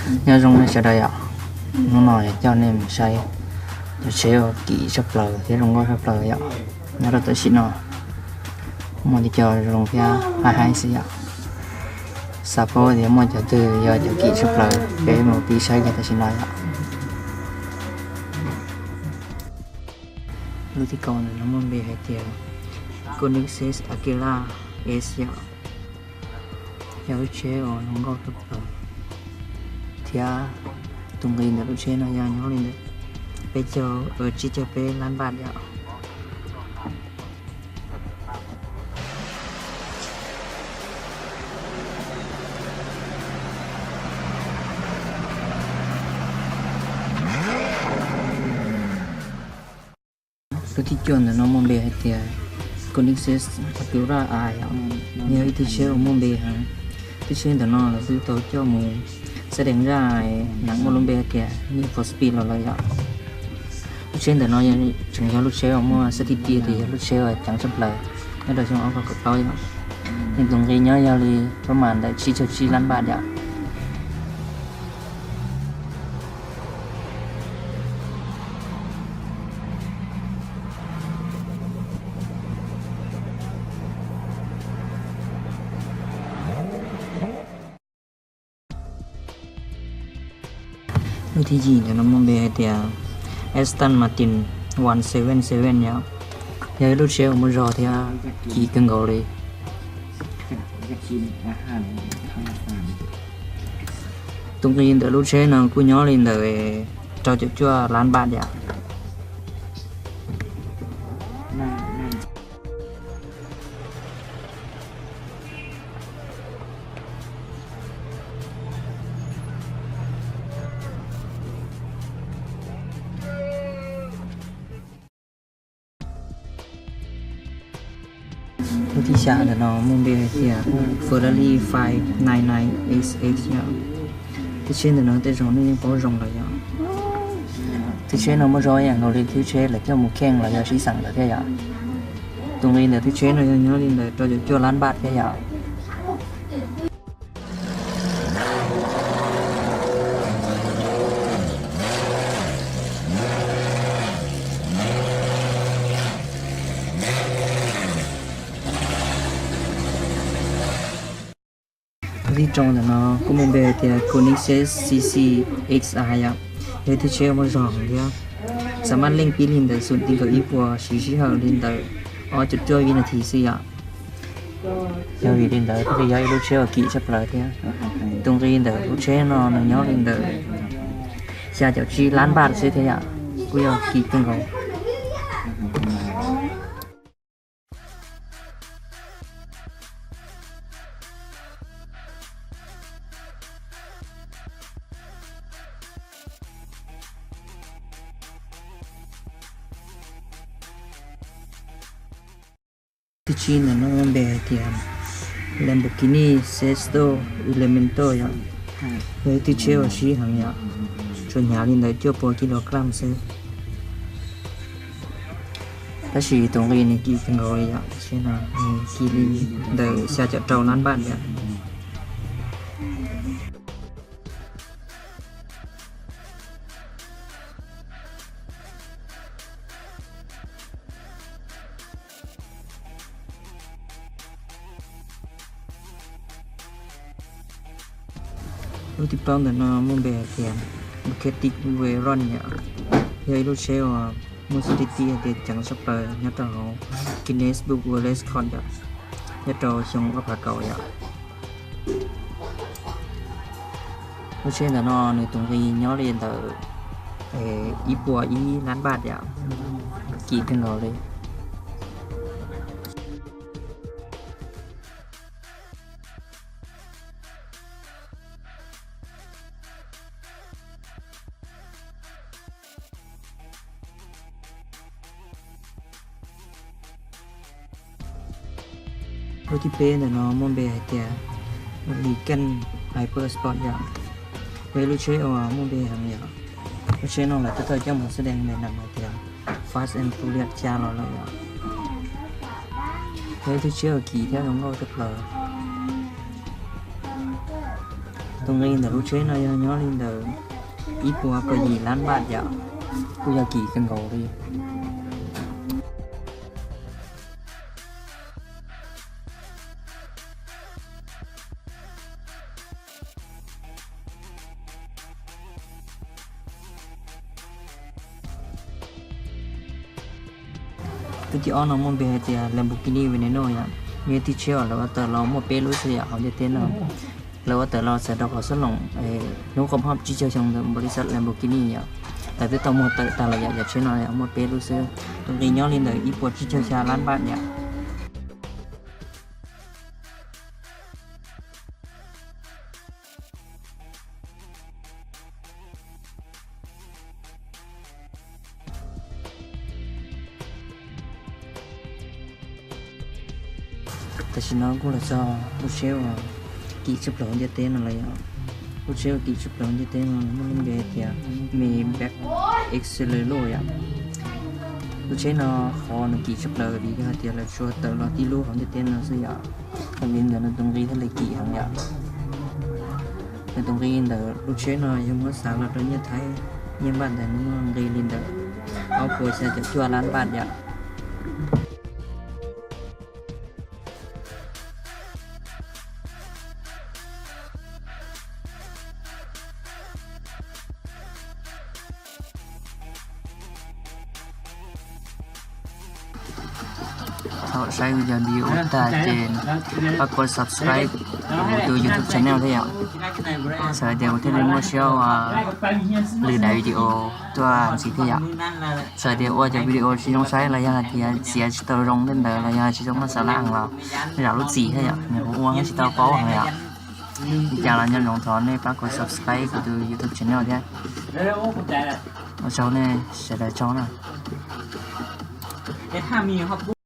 Nyob zoo nej sawv daws yom, hnub no yuav coj nej mus saib cov tsheb uas kim tshaj plaws thiab zoo nkauj tshaj plaws yom. Nyob rau tam sim no muaj tej co zoo thiab haib haib xwb yom. Xav paub tias muaj cov twg yog cov kim tshaj plaws, peb mus pib saib kiag tam sim no yom. Lub thib kaum ntawm no muaj npe hais tias Koenigsegg Agera S yom. Yog lub tsheb uas zoo nkauj tshaj plaws thiab tus nqi ntawm lub tsheb no yog nyob li ntawm peb caug, tsib caug peb lab npaj yom. Lub thib cuaj ntawm no muaj npe hais tias Koenigsegg Agera I yom. Yog ib tug tsheb uas muaj npe heev. Tug tsheb ntawm no lawv twb tau coj mus xab dees zaj neeg muaj lub npe hais tias Need for Speed los lawm yom. Lub tsheb ntawm no tseem yog lub tsheb uas muaj xab thib tias tias yog lub tsheb uas ceev tshaj plaws nyob rau xyoo ob phav kaum plaub yom. Nws tus nqi nyob yog li pab mas ntawm tsib caug tsib lab npaj yom. Lub thib yim ntawm no muaj npe hais tias Aston Martin one seven seven yom. Yog ib lub tsheb uas muaj zog thiab kim kawg nkaus li. Tus nqi ntawm lub tsheb no kuj nyob li ntawm rau caum cuaj lab npaj yom. Lub thib xya ntawm no muaj npe hais tias Ferrari five nine nine X X yom. Tub tsheb ntawm no tej zaum nej yeej paub zoo lawm yom. Tub tsheb no muaj zog ib yam nkaus li tub tsheb lawv coj mus kheej los yog sib xeem lawm thiab yom. Tus nqi ntawm tub tsheb no yog nyob li ntawm rau caum cuaj lab npaj thiab yom. Lub thib rau ntawm no kuj muaj npe hais tias Koenigsegg C C X I yom. Yog tub tsheb muaj zog heev thiab, xam maj leej pib li ntawm xum txij nkaus ib puas siv sij hawm li ntawm ob caum cuaj vib nas this xwb yom. Yog vim li ntawd thiaj li yog ib lub tsheb uas kim tshaj plaws thiab. Tus nqi ntawm lub tsheb no nws nyob li ntawm xya caum tsib lab npaj xwb thiab yom, kuj yog kim kawg nkaus. Thib tsib ntawm no npe hais tias Lamborghini Sesto Elemento yom. Yog ib tug tsheb uas sib heev yom, tsuas hnyav li ntawm cuaj puas kilogram xwb. Tab sis tus nqi nws kim kawg nkaus li yom, tsheb no nws kim li ntawm xya caum rau lab npaj yom. Lub thib plaub ntawm no muaj npe hais tias Bugatti Veyron yom. Yog ib lub tsheb uas muaj xov tooj hais tias ceev tshaj plaws nyob rau hauv Guinness Book World Record yom, nyob rau xyoo ob phav kaum yom. Lub tsheb ntawm no nws tus nqi nyob li ntawm ib puas ib lab npaj yom, kim kawg nkaus li. Lub thib peb ntawm no muaj npe hais tias Lincoln Hyper Sport yom. Yog ib lub tsheb uas muaj npe heev yom. Lub tsheb no lawv twb tau coj mus xab dees ntawm hais tias Fast and Furious xya los lawm yom. Yog ib lub tsheb uas kim thiab zoo nkauj tshaj plaws. Tus nqi ntawm lub tsheb no yog nyob li ntawm ib puas kaum yim lab npaj yom, kuj yog kim kawg nkaus li. Tug thib ob no muaj npe hais tias Lamborghini Veneno yom, yog tib tsheb uas lawv ua tawm los muaj peb lub xwb yom hauv ntiaj teb no. Lawv ua tawm los txawm rau qhov xab loos hnub qhov phom tsib caug xyoo ntawm npaum li xab Lamborghini yom, lawv twb tau muag tawm tag los yom, yog tsheb no yom muaj peb lub xwb. Tus nqi nyob li ntawm ib puas tsib caug xya lab npaj yom. Tam sim no kuj los txog lub tsheb uas kim tshaj plaws hauv ntiaj teb no lawm yom. Lub tsheb uas kim tshaj plaws hauv ntiaj teb no muaj lub npe tias Maybach X Lelo yom. Lub tsheb no qhov nws kim tshaj plaws vim yog hais tias lawv tsuas tawm los tib lub hauv ntiaj teb no xwb yom. Yog li ntawd nws tus nqi thiaj li kim heev yom. Nws tus nqi ntawm lub tsheb no yog muab xav los rau nyiaj Thaib, nyiaj npaj ntawd nws muaj nqi li ntawm ob puas xya caum cuaj lab npaj yom. Thaum saib video tag ces pab kuv subscribe kuv tus YouTube channel thiab yom. Txawm tias kuv thiaj li muaj siab ua lwm daim video tuaj ntxiv thiab yom. Txawm tias ua cov video tsis zoo saib los yog hais tias txiav tsis tau zoo tej ntawd los yog tsis zoo maj xav laj los zam lub txim thiab yom, nws kuv ua tsis tau paub heev yom. Li cas los nyob zoo thov nej pab kuv subscribe kuv tus YouTube channel thiab. Ua tsaug nej sawv daws tsaug na.